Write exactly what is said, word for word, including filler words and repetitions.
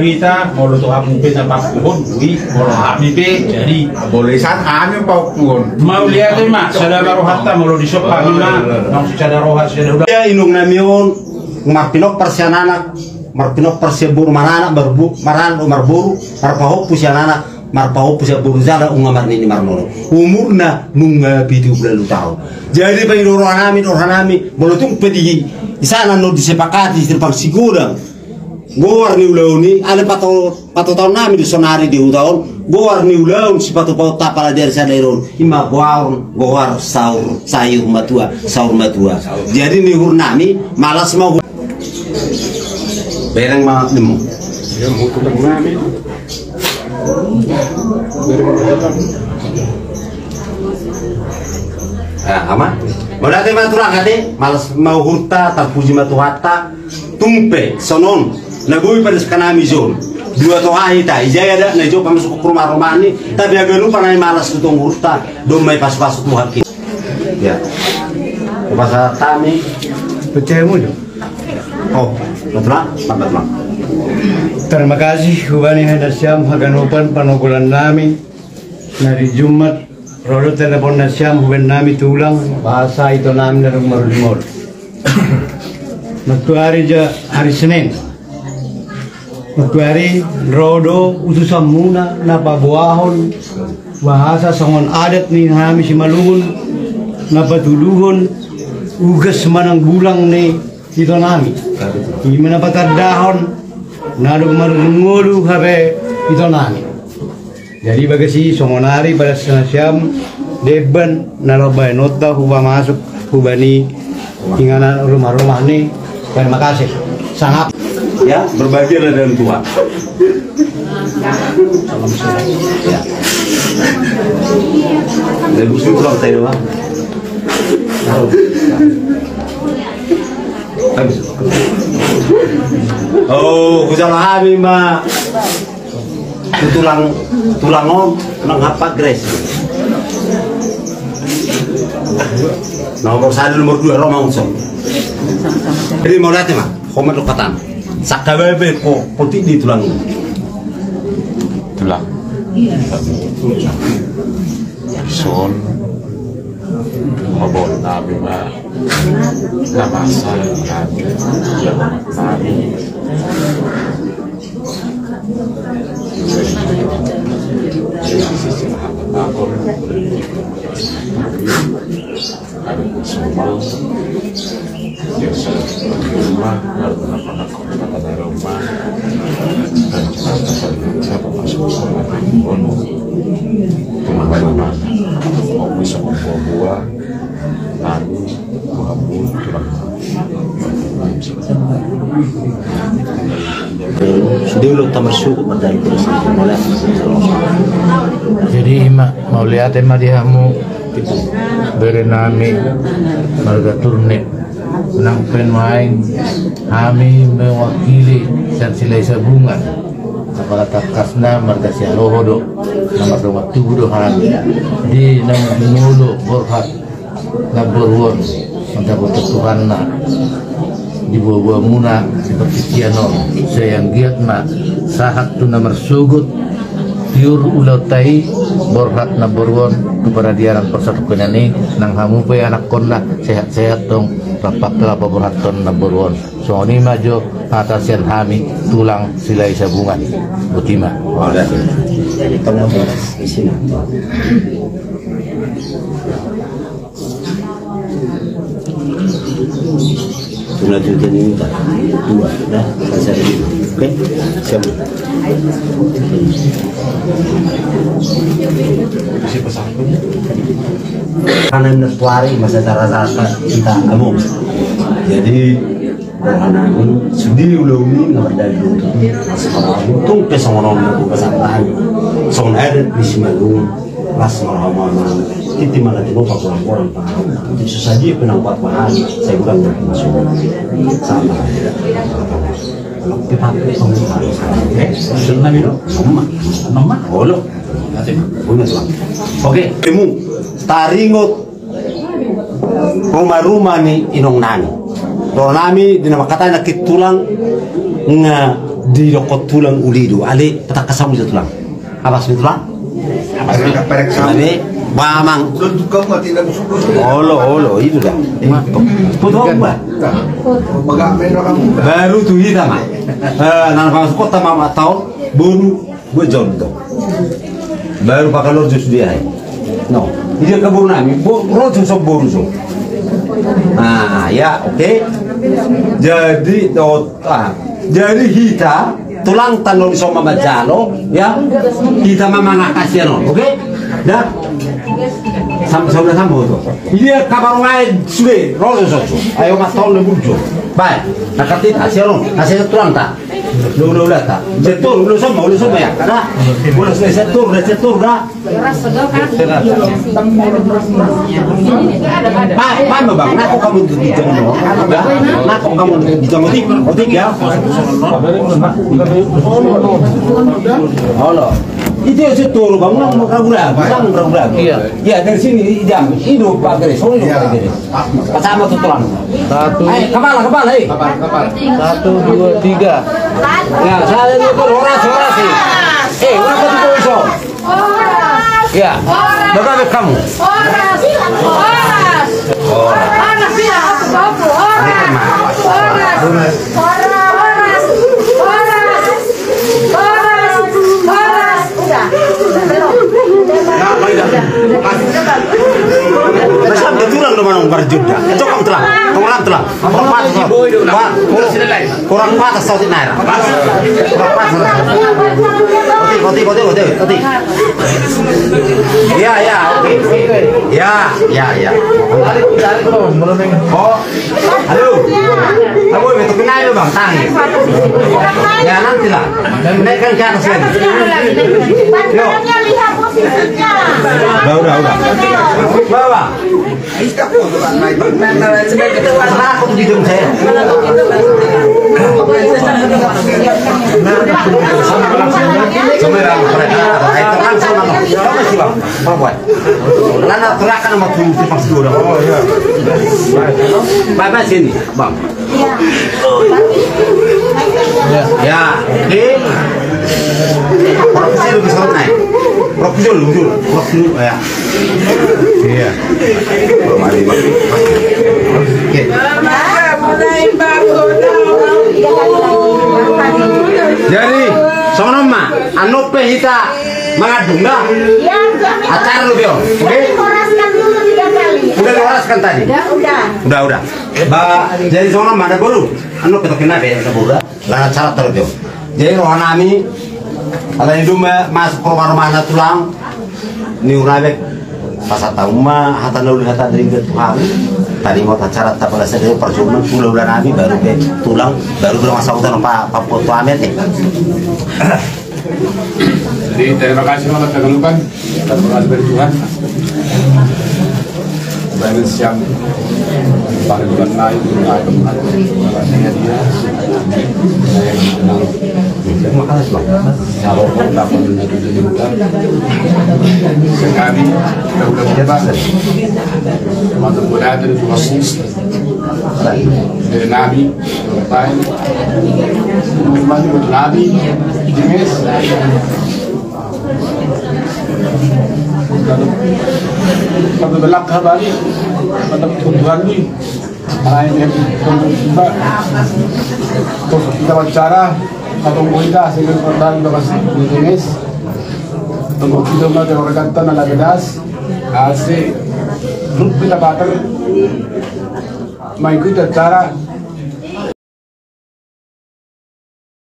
Hita molo tu hamu pe na pakuhon bui, molo hami pe jadi. Boleh san hami pakuhon. Mauliate ma sada rohanta molo di son hami ma. Nang sada roha sada ula. Ia inong nami on, marpinompar sian anak, marpinompar sian boru, maranak marbu-, maranak do marboru, marpahompu sian anak, marpahompu sian boru jala nunga marnini marnono. Umurna nunga pitu pulu ualu taon. Jadi paido roha nami, roha nami, molo tung pe di, di sana no disepakati, di pangsigodang. Goar ni ulaon i, ale pato, patotaon nami do sonari di huta on, goar ni ulaon sipatupaonta pala di ari sada i on, ima goar, goar saur, sayur matua, saur matua. Jadi ni uhur nami, malas ma hu-, bereng ma nimu. Ah, ama? Mauliate ma tulang ate, malas ma uhurta, tarpuji ma Tuhanta. Tung pe, sonon, na boi padeska nami jon. Dua toha hita, ijai ada, na ijo pamasuk rumah-rumah ni, tapi haganupan nai malas tu tong uhurta, domma ipasupasu Tuhan ki. Ya. Pasahat hami. Percaya mu jo. Oh, betul lah, Pak, betul lah. Terima kasih, hubani hanasiam, haganupan, panokulan nami, na di Jumat, Ro do telepon nasiam huben nami tulang, bahasa ito nami na dung marudimol. Martuari ja hari Senin. Martuari ro do utusan muna na paboahon bahasa songon adat ni hami Simalungun na patuduhon ugas manang bulang ni ito nami. Ima na patandahon na dung marudimol hape ito nami. Jadi bagas i songon ari padas nasiam, deban na laho baenonta hupamasuk hubani inganan rumah-rumah ni. Terima kasih. Sangap. Ya, berbahagialah dengan tua. Ya. Dari Gusti Tuhan saya, Bang. Oh, hujalo hami ma. Tu tulang, tulang on, nang hapa Grace. Nomor sada, nomor dua, Roma Unsong. Jadi mauliate ma, ho ma do hatamu. Sangkababe ho, potik di tulang. Tulang. Son. Mabon nami ma. Na masa nami. Yang nami. Jadi ima, mauliate ma di hamu, bere nami, marga Turnip. Nang pe nuaeng hami mewakili sian Silahi Sabungan. Apala tangkasna marga Sihaloho do, na mardongan tubu do hami. Di naung jumolo borhat namboru on, mandapothon Tuhanna di boaboamuna di partingkian on, sai anggiat ma sahat tu na marsogot tiur ulaonta i, borhat namboru on tu paradianan parsatongkinan i, nang hamu pe anakkonna sehat-sehat tong, rap angka paborhathon namboru on. Songon i ma jo hata sian hami tulang Silahi Sabungan. Botima. Tuna tutan ini tak dua, dah, pasal ini. Oke, siap. Karena ini tuari masa cara-cara kita ngomong. Jadi, karena ini sedih ulah umi nggak ada dulu. Sekarang untung ke songonon itu kesalahan. Songon adat di Simalungun. Las marhaha-maha, titi mana tinopa kurang-kurang tahu. Itu susah dia penang kuat mahal, saya kurang berpikir semua. Sama. Kalau kita pakai semua harus. Eh, senang itu. Sama. Sama. Olo. Nanti, guna tuh. Oke, temu. Taringot rumah-rumah ni inong nami. Dohot nami, di nama katanya kitulang, nga Didokkon tulang uli do, ale patangkas hamu jo tulang. Apas be tulang? Apas be. Abe, mamang. Olo, olo, itu da. Foto hamu ba? Baru tu hita ma. Eh, na pamasuk hita ma, ma taon boru, boru jondo. Baru pakalorjo sude ai. No, dia ke boru nami, bo-, ro jo so boru jo. Ah, ya, oke. Jadi, dot, ah, jadi hita, tulang tano di soma manjalo, ya. Hita ma mangangkat sian on, oke? Da. Sam-, sam-, sam-, to. Dia kabar ngai sude, ro jo so. Ayo ma taon le burjo. Bae. Na katik, ah, sian on, ah, sian tulang ta. Ulo, ulo, ulo ta. Setur, ulo soma, ulo soma ya. Da. Ulo se-, setur, da, setur, da. Pak, Pak, Bang, nangkok hamu di jolo. Ya, nangkok hamu di jolo. Otik, otik ya. Halo. Itu yang setur, Bang, nang ragu-ragu, nang ragu-ragu. Iya. Iya, dari sini, jam. Hidup, Pak Gres. Oh, hidup, Pak Gres. Pas sama tuh tulang. Satu. Eh, kepala, kepala, eh. Satu, dua, tiga. Ya, saya itu horas, horas, eh. Eh, udah kau tuh, Bang. Horas. Ya. Horas. Bapak, bapak kamu. Horas. Horas. Horas. Horas. Horas. Horas. Horas. Horas. Horas. Horas. Udah. Masa betulan lu manong berjuda. Cokap telah. Tonggolan telah. Kurang patas, Pak. Kurang patas, Pak. Kurang patas, Pak. Otik, otik, otik, otik, otik. Ya, ya, oke, oke. Ya, ya, ya. Oh, halo. Halo, betul kenal lu, Bang. Tang. Ya, nanti lah. Naikkan ke atas lagi. Yo. Udah, udah, udah. Bawa. Lana terakan sama tuh, tuh pas dulu. Oh, iya. Baik, baik, sini, Bang. Ya, oke. Profesi lebih santai. Profesi lebih, profesi, ya. Iya. Oke. Jadi, songon on ma, annon pe hita mangandung da. Acara lo, Beo. Oke? Udah dihoraskan tadi? Udah, udah. Udah, udah. Ba, jadi songon on ma, da boru. Annon pe tokinna be, da boru da. Lana acara tarjo. Jadi rohanami, alai dung ma masuk rumah-rumahna tulang, niula be, pasahat hamu ma hata na uli, hata na denggan tu hami. Tadi ma acara ta pala sada parjolo, hula-hulanami, baru be tulang, baru be masa utan pa, pa foto amet nih. Jadi terima kasih banget teman-teman. Terima kasih dari Tuhan. Saya siap. Paling bukan naik, naik, naik. Dia, dia. Terima kasih, Bang. Kalau kau dapat menjadi juta, sekali kita udah berubah. Masuk udah ada di Tuhan. Dari Nabi, Tuhan. Dari Nabi, Jenis. Kalau, kalau belak kabari, pada kebutuhan ni. Karena ini, kita bicara, atau kita sehingga pertanyaan kita kasih jenis. Tunggu kita melihat orang kata nada bedas, asik, grup kita batal. Mengikuti acara